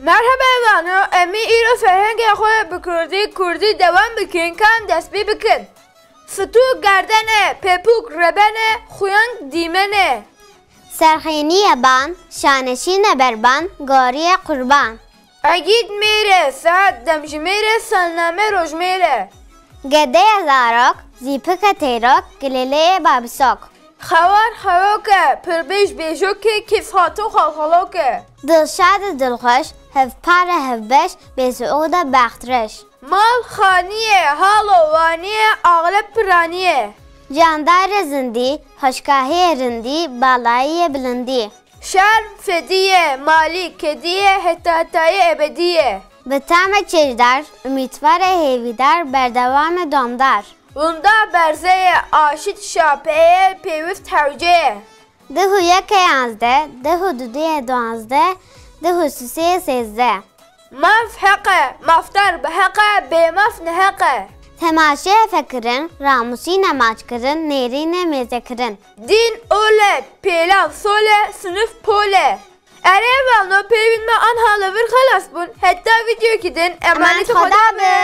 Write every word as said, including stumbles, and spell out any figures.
Merheba vano, em ê îro ferhengê xwe bi kurdî, kurdî dewam bikin, kan dest pê bikin. Fitûk gerdene, pepûk rebene, xuyang dîmene. Serxêniye ban, şaneşîne berban, goriye qurban. Egîd mêre, saet demjimêre, salname rojmêre. Gedeye zarok, zîpike têrok, gilêleyê babisok. Xewar xewoke, pirbêj bêjoke, kêfhato xalxaloke. Dilşad û dilxweş, hevpar e hevbeş, bêsiûd e bextreş. Mal xanî ye, halo wanî ye, axleb piranî ye. Candar e zindî, hoşgahiyê rindî, balayiyê bilindî. Şerm fedî ye, malî kedî ye, heta hetayê ebedî ye. Bi tam e çêjdar, umîdvar e hêvîdar, berdewam e domdar. Winda berze ye, aşit şapeye, pêwift hewce ye. Duh û yek e yanzdeh, duh û duduyê duanzdeh, duh û sisê ye sêzdeh. Maf heq e, mafdar bi heq e, bêmaf neheq e. Temaşe fekirin, ramûsîne maçkirin, nêrîne mêzekirin. Dîn ol e, pêlav sol e, sinif pol e. Erê vano peyvên me anha li vir xelas bûn. Heta vîdeoyekî din, emanetê Xweda be.